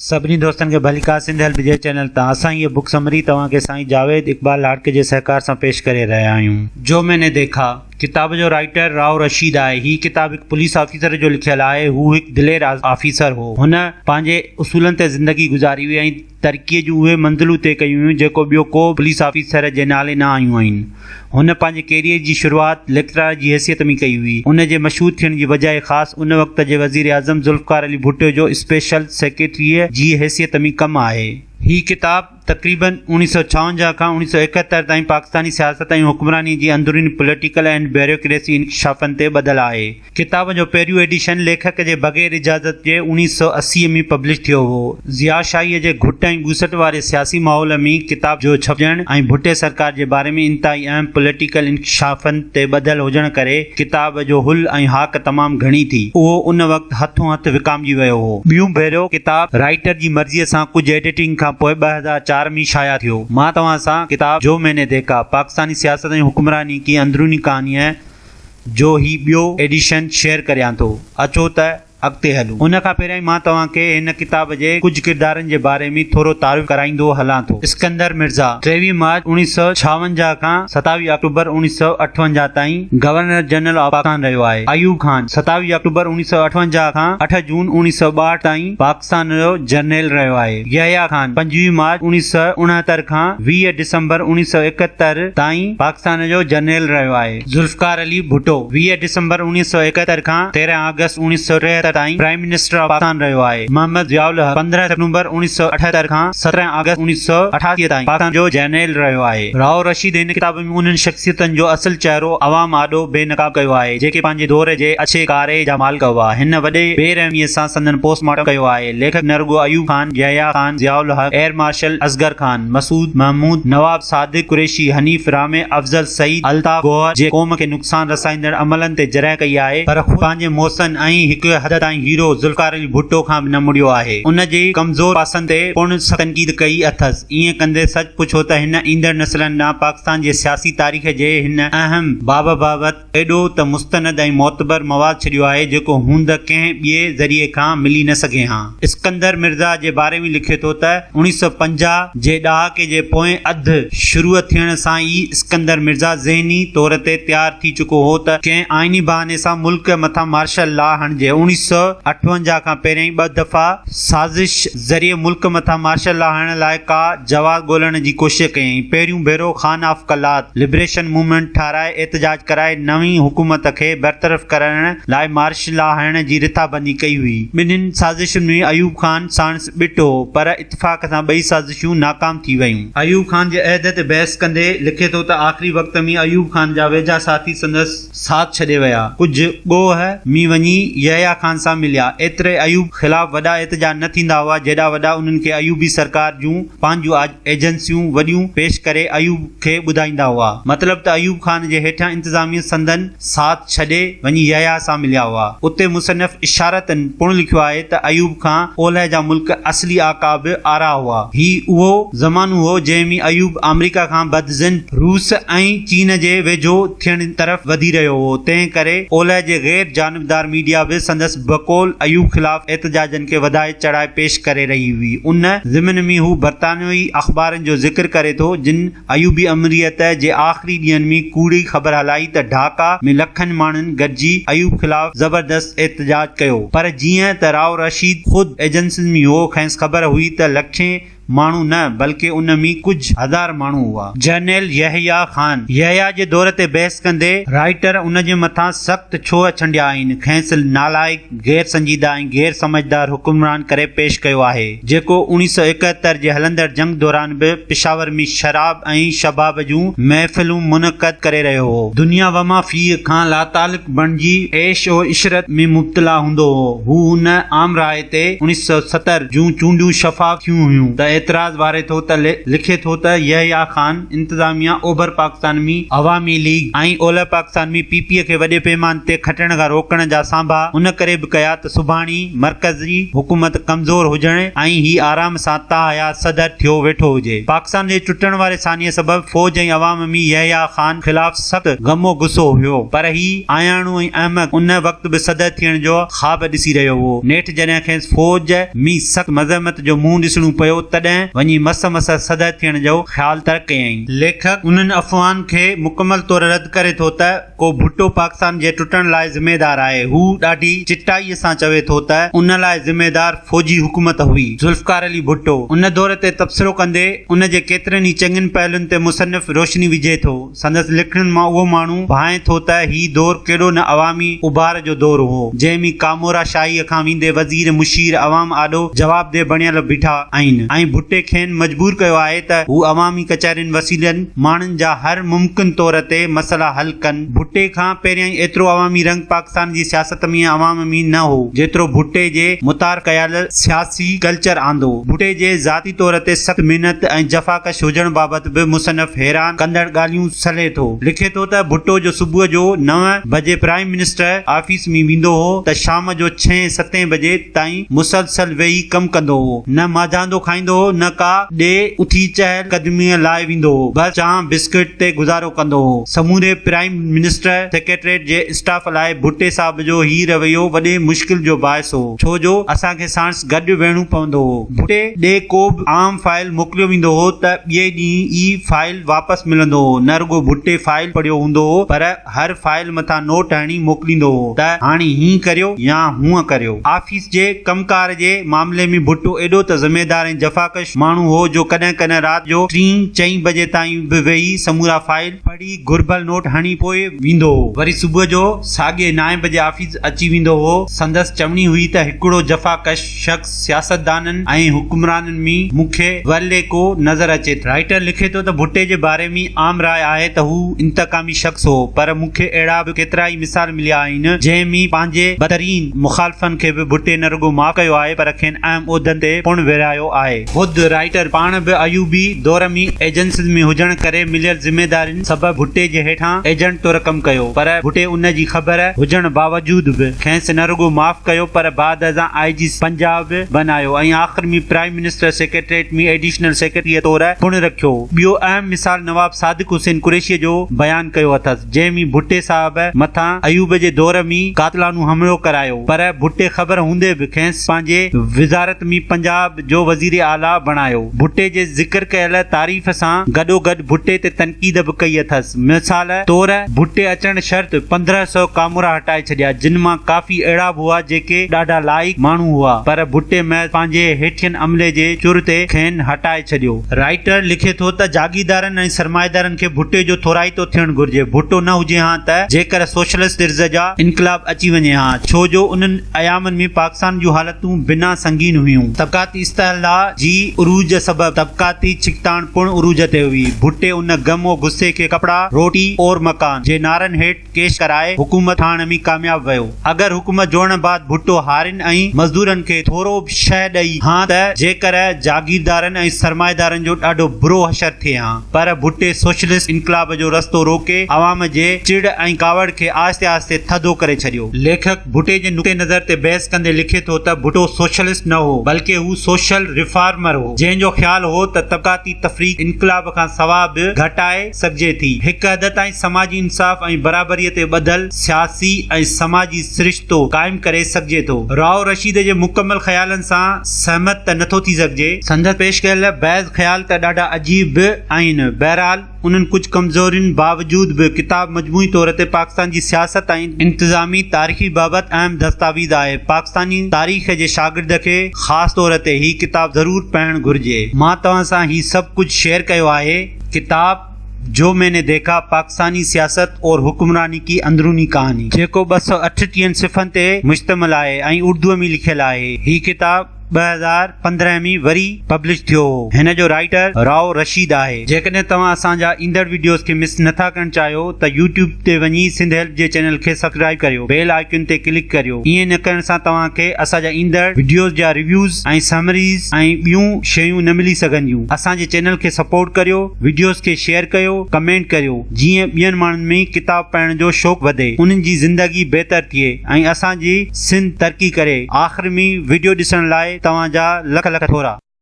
سڀني دوستن کي ڀليڪار سنڌ هيلپ جي چينل تان اسان هيء بڪ سمري توهان کي سائين جاويد اقبال لاڙڪ جي سهڪار سان پيش ڪري رهيا آهيون. جو مين ني ديکا ڪتاب جو رائيٽر رائو رشيد آهي. هي ڪتاب هڪ پوليس آفيسر جو لکيل آهي. هو هڪ دلير آفيسر هو. هن پنهنجي اصولن تي زندگي گذاري هئي ۽ ترقيء جون اهي منزلون طئي ڪيون هيون جيڪو ٻيو ڪو به پوليس آفيسر جي نالي نه آيون آهن. هن پنهنجي ڪيريئر جي شروعات ليڪچرار جي حيثيت ۾ ڪئي هئي. ان جي مشهور ٿيڻ جي وجهه خاص ان وقت جي وزيراعظم ذوالفقار علي ڀٽو جو اسپيشل سيڪريٽريء جي حيثيت ۾ ڪم آهي. هي ڪتاب تقريباً اوڻيهه سئو ڇاونجاهه کان اوڻيهه سئو ايڪهتر تائين پاڪستاني سياست ۽ حڪمرانيء جي اندروني پوليٽيڪل اينڊ بيوروڪريسي انڪشافن تي ٻڌل آهي. ڪتاب جو پهريون ايڊيشن ليکڪ جي بغير اجازت جي 1980 ۾ پبلش ٿيو هو. ضياء شاهيء جي گهٽ ۽ ٻوسٽ واري سياسي ماحول ۾ ڪتاب جو ڇپجڻ ۽ ڀٽي سرڪار جي باري ۾ انتهائي اهم پوليٽيڪل انڪشافن تي ٻڌل هجڻ ڪري ڪتاب جو هل ۽ هاڪ تمام گهڻي ٿي. اهو ان وقت هٿون هٿ وڪامجي ويو هو. ٻيون ڀيرو ڪتاب رائيٽر جي مرضيء سان ڪجهه ايڊيٽنگ کان پوء 2004 ۾ شايع ٿيو. مان توهان سان ڪتاب جو مين ني ديکا، پاڪستاني سياست ۽ حڪمراني ڪي اندروني ڪهانيء، جو هي ٻيو ايڊيشن شيئر ڪريان ٿو. اچو ته اڳتي هلون. ان کان پهريائين مان توهان کي هن ڪتاب جي ڪجهه ڪردارن جي باري ۾ ٿورو تعارف ڪرائيندو هلان ٿو. اسڪندر مرزا، 23 مارچ 1956 کان 27 آڪٽوبر 1958 تائين گورنر جنرل آف پاڪستان رهيو آهي. ايوب خان، 27 آڪٽوبر 1958 کان 8 جون 1962 تائين پاڪستان جو جرنيل رهيو آهي. يحيٰ خان، 25 مارچ 1969 کان 20 ڊسمبر 1971 تائين پاڪستان جو جرنيل رهيو آهي. ذوالفقار علي ڀٽو 20 ڊسمبر 1971 کان 13 آگسٽ 1973 تائين پرائيم منسٽر آف پاڪستان رهيو آهي. محمد ضياء الحق 15 سيپٽمبر 1978 کان 17 آگسٽ 1988 تائين پاڪستان جو جرنيل رهيو آهي. رائو رشيد هن ڪتاب ۾ انهن شخصيتن جو اصل چهرو عوام آڏو بي نقاب ڪيو آهي، جيڪي پنهنجي دور جي اڇي ڪاري جا مالڪ هئا. هن وڏي بي رحميء سان سندن پوسٽ مارٽم ڪيو آهي. ليکڪ نه رڳو ايوب خان، يحيٰ خان، ضياء الحق، ايئر مارشل اصغر خان، مسعود محمود، نواب صادق قريشي، حنيف رامي، افضل سعيد، الطاف گوهر جي قوم کي نقصان رسائيندڙ عملن تي جرح ڪئي آهي پر خود پنهنجي محسن ۽ هڪ حد تائين هيرو ذوالفقار علي ڀٽو کان به نه مڙيو آهي. ان جي ڪمزور پاسن تي پڻ سخت تنقيد ڪئي اٿس. ائين ڪندي سچ پڇو ته هن ايندڙ نسلن ڏانهن پاڪستان جي سياسي تاريخ جي هن اهم باب بابت ايڏو ته مستند ۽ معتبر مواد ڇڏيو آهي جيڪو هوند ڪنهن ٻئي ذريعي کان ملي نه سگهي هان. اسڪندر مرزا جي باري ۾ لکي ٿو ته 1950 جي ڏهاڪي جي پوئين اڌ شروع ٿيڻ سان ئي اسڪندر مرزا ذهني طور تي تيار ٿي چڪو هو ته ڪنهن آئيني بهاني سان ملڪ مٿان مارشل لا هڻجي. 1958 کان پهريائين ٻه دفعا سازش ذريعي ملڪ مٿان مارشل لا هڻڻ لاء ڪا جواز ڳولڻ جي ڪوشش ڪيائين. پهريون ڀيرو Khan of Kalat liberation movement ٺاهرائي احتجاج ڪرائي نئين حڪومت کي برطرف ڪرائڻ لاء مارشل لا هڻڻ جي رٿابندي ڪئي هئي. ٻنهين سازشن ۾ ايوب خان ساڻس ٻٽ هو پر اتفاق سان ٻئي سازشون ناڪام ٿي ويون. ايوب خان جي عهدي تي بحث ڪندي لکي ٿو ته آخري وقت ۾ ايوب خان جا ويجها ساٿي سندس ساٿ ڇڏي ويا. ڪجهه ڳوهه ۾ وڃي يحيٰ خان سان مليا. ايتري ايوب خلاف وڏا احتجاج نه ٿيندا هئا، جيڏا وڏا انهن کي ايوبي سرڪار جون پنهنجون ايجنسيون وڏيون پيش ڪري ايوب کي ٻڌائيندا هئا. مطلب ته ايوب خان جي هيٺيان انتظاميه سندن ساٿ ڇڏي وڃي يحيٰ سان مليا هئا. اتي مصنف اشارتاً پڻ لکيو آهي ته ايوب کان اولهه جا ملڪ اصلي آقا به آرا هئا. هي اهو زمانو هو جنهن ۾ ايوب آمريڪا کان بدظن، روس ۽ چين جي ويجهو ٿيڻ طرف وڌي رهيو هو، تنهن ڪري اولهه جي غير جانبدار ميڊيا به سندس بقول ايوب خلاف احتجاجن کي وڌائي چڙهائي پيش ڪري رهي هئي. ان ضمن ۾ هو برطانوي اخبارن جو ذڪر ڪري ٿو، جن ايوبي آمريت جي آخري ڏينهن ۾ ڪوڙي خبر هلائي ته ڍاڪا ۾ لکن ماڻهن گڏجي ايوب خلاف زبردست احتجاج ڪيو، پر جيئن ته رائو رشيد خود ايجنسين ۾ هو، کانئس خبر هئي ته لکين ماڻهو نه بلڪه ان ۾ ڪجهه هزار ماڻهو هئا. جرنيل يحيٰ خان يحيٰ جي دور تي بحث ڪندي رائيٽر ان جي مٿان سخت ڇوهه ڇنڊيا آهن، کيس نالائق، غير سنجيده ۽ غير سمجهدار حڪمران ڪري پيش ڪيو آهي، جيڪو 1971 جي هلندڙ جنگ دوران به پشاور ۾ شراب ۽ شباب جون محفلون منعقد ڪري رهيو هو. دنيا وما فيه کان لاتعلق بڻجي عيش و عشرت ۾ مبتلا هوندو هو. هو ان عام راء تي 1970 جون چونڊون شفاف ٿيون هيون ته اعتراض واري ٿو ته لکي ٿو ته يحيٰ خان انتظاميا اوڀر پاڪستان ۾ عوامي ليگ ۽ اولهه پاڪستان ۾ پي پي کي وڏي پيماني تي کٽڻ کان روڪڻ جا سانڀا ان ڪري به ڪيا ته سڀاڻي مرڪزي حڪومت ڪمزور هجڻ ۽ هي آرام سان تاحيات صدر ٿيو ويٺو هجي. پاڪستان جي ٽٽڻ واري سانحي سبب فوج ۽ عوام ۾ يحيٰ خان خلاف سخت غم و غصو هيو پر هي آياڻو ۽ احمق ان وقت به صدر ٿيڻ جو خواب ڏسي رهيو هو. نيٺ جڏهن کيس فوج ۾ سخت مزاحمت جو منهن ڏسڻو پيو تڏهن وڃي مس مس صدر ٿيڻ جو خيال ترڪ ڪيائين. ليکڪ انهن افواهن کي مڪمل طور رد ڪري ٿو ته ڪو ڀٽو پاڪستان جي ٽٽڻ لاء ذميدار آهي. هو ڏاڍي چٽائيء سان چوي ٿو ته ان لاء ذميدار فوجي حڪومت هئي. ذوالفقار علي ڀٽو ان دور تي تبصرو ڪندي ان جي ڪيترن ئي چڱين پهلن تي مصنف روشني وجهي ٿو. سندس لکڻين مان اهو ماڻهو ڀانئي ٿو ته هي دور ڪيڏو نه عوامي اڀار جو دور هو، جنهن ۾ ڪامورا شاهيء کان ويندي وزير، مشير عوام آڏو جوابده بڻيل بيٺا آهن ۽ ڀٽي کين مجبور ڪيو آهي ته هو عوامي ڪچهرين وسيلن ماڻهن جا هر ممڪن طور تي مسئلا حل ڪن. ڀٽي کان پهريائين ايترو عوامي رنگ پاڪستان جي سياست ۾ ۽ عوام ۾ نه هو، جيترو ڀٽي جي متعارف ڪيل سياسي ڪلچر آندو. ڀٽي جي ذاتي طور تي سخت محنت ۽ جفاڪش هجڻ بابت به مصنف حيران ڪندڙ ڳالهيون سلي ٿو. لکي ٿو ته ڀٽو جو صبح جو نو بجي پرائيم منسٽر آفيس ۾ ويندو هو ته شام جو ڇهين ستين بجي تائين مسلسل ويهي ڪم ڪندو هو. نه مانجهاندو کائيندو هو نه ڪا ڏي اٿي چهل قدميء لاء ويندو هو. بس چانهه بسڪٽ تي گذارو ڪندو هو. سموري پرائيم منسٽر سيڪريٽريٽ جي اسٽاف لاء ڀٽي صاحب جو هي رويو وڏي مشڪل جو باعث هو. ڇو جو اسان کي ساڻس گڏ ويهڻو پوندو هو. ڀٽي ڏي ڪو به عام فائيل موڪليو ويندو هو ته ٻئي ڏينهن ئي فائيل واپس ملندو هو. نه رڳو ڀٽي فائيل پڙهيو هوندو هو پر هر فائيل مٿان نوٽ هڻي موڪليندو هو ته هاڻي هيئن ڪريو يا هونء ڪريو. آفيس جي ڪم ڪار جي معاملي ۾ ڀٽو ايڏو ته ذميدار ۽ جفاڪش ماڻهو هو جو ڪڏهن ڪڏهن رات جو ٽين چئين بجي تائين به ويهي سمورا فائيل پڙهي گهربل نوٽ هڻي پوء ويندو هو. وري صبح جو ساڳي نائين بجي آفيس اچي ويندو هو. سندس چوڻي هئي ته هڪڙو جفاڪش شخص سياستدانن ۽ حڪمرانن ۾ مون کي ورلي ڪو نظر اچي ٿو. رائٽر لکي ٿو ته ڀٽي جي باري ۾ عام راء آهي ته هو انتقامي شخص هو پر مون کي اهڙا به ڪيترائي مثال مليا آهن جنهن ۾ پنهنجي بدترين مخالفن کي به ڀٽي نه رڳو معاف ڪيو آهي پر کين اهم عهدن تي پڻ ويهرايو آهي. خود رائٽر پاڻ به ايوبي دور ۾ ايجنسين ۾ هجڻ ڪري مليل ذميدارين سبب ڀٽي جي هيٺان ايجنٽ طور ڪم ڪيو پر ڀٽي ان جي خبر هجڻ باوجود به کيس نه رڳو معاف ڪيو پر بعد ازان آء جي پنجاب به بنايو ۽ آخر ۾ پرائيم منسٽر سيڪريٽريٽ ۾ ايڊيشنل سيڪريٽريء طور پڻ رکيو. ٻيو اهم مثال نواب صادق حسين قريشيء جو بيان ڪيو اٿس جنهن ۾ ڀٽي صاحب مٿان ايوب جي دور ۾ قاتلانو حملو ڪرايو پر ڀٽي خبر هوندي به کيس پنهنجي وزارت ۾ پنجاب جو وزير اعليٰ بڻايو. ڀٽي جي ذڪر ڪيل تعريف سان گڏوگڏ ڀٽي تي تنقيد به ڪئي اٿس. مثال طور ڀٽي اچڻ شرط 15 سئو ڪامورا هٽائي ڇڏيا، جن مان ڪافي اهڙا به هئا جيڪي ڏاڍا لائق ماڻهو هئا، پر ڀٽي محض پنهنجي هيٺين عملي جي چر تي کين هٽائي ڇڏيو. رائٽر لکي ٿو ته جاگيردارن ۽ سرمائيدارن کي ڀٽي جو ٿورائتو ٿيڻ گهرجي، ڀٽو نه هجي هان ته جيڪر سوشلسٽ طرز جا انقلاب اچي وڃي هان، ڇو جو انهن ايامن ۾ پاڪستان جون حالتون بنا سنگين هيون. طبقاتي استحصال جي عروج سبب طبقاتي ڇڪتاڻ پڻ عروج تي هئي. ڀٽي ان غم و غصي کي ڪپڙا، روٽي اور مڪان جي نعرن هيٺ ڪيش ڪرائي حڪومت ٺاهڻ ۾ ڪامياب ويو. اگر حڪومت جوڙڻ بعد ڀٽو هارين ۽ مزدورن کي ٿورو به شهه ڏئي هان ته جيڪر جاگيردارن ۽ سرمائيدارن جو ڏاڍو برو حشر ٿئي هان. پر ڀٽي سوشلسٽ انقلاب جو رستو روڪي عوام جي چڙ ۽ ڪاوڙ کي آهستي آهستي ٿڌو ڪري ڇڏيو. ليکڪ ڀٽي جي نقطي نظر تي بحث ڪندي لکي ٿو ته ڀٽو سوشلسٽ نه هو بلڪه هو سوشل ريفارمر هو جنهن جو خيال هو ته طبقاتي تفريق انقلاب کان سواء به گهٽائي سگهجي ٿي. هڪ حد تائين سماجي انصاف ۽ برابريء تي ٻڌل سياسي ۽ سماجي سرشتو قائم ڪري سگهجي ٿو. راء رشيد جي مڪمل خيالن سان سهمت ته نٿو ٿي سگهجي. سندس پيش ڪيل بعض خيال ته ڏاڍا عجيب به آهن. بهرحال انهن ڪجهه ڪمزورين باوجود به ڪتاب مجموعي طور تي پاڪستان جي سياست ۽ انتظامي تاريخي بابت اهم دستاويز آهي. پاڪستاني تاريخ جي شاگرد کي خاص طور تي هي ڪتاب ضرور پڙهڻ گهرجي. مان توهان سان هي سڀ ڪجهه شيئر ڪيو آهي. ڪتاب جو مين ني ديکا پاڪستاني سياست اور حڪمراني ڪي اندروني ڪهاني جيڪو 238 صفحن تي مشتمل آهي ۽ اردوء ۾ لکيل آهي. هي ڪتاب. 2015 ۾ وري پبلش ٿيو هو. هن جو رائيٽر رائو رشيد آهي. جيڪڏهن توهان اسان جا ايندڙ وڊيوز کي مس نه ٿا ڪرڻ چاهيو ته يوٽيوب تي وڃي سنڌ هيلپ جي چينل کي سبسڪرائيب ڪريو بيل آئيڪن تي ڪلڪ ڪريو ائين نه ڪرڻ سان توهان کي اسان جا ايندڙ وڊيوز جا ريويوز ۽ سمريز ۽ ٻيون شيون نه ملي سگهنديون اسان جي چينل کي سپورٽ ڪريو وڊيوز کي شيئر ڪيو ڪمينٽ ڪريو جيئن ٻين ماڻهن ۾ ڪتاب پڙهڻ جو شوق وڌي انهن جي زندگي بهتر ٿئي ۽ اسان جي سنڌ ترقي ڪري آخر ۾ وڊيو ڏسڻ لاء توهان جا لک لک ٿورا.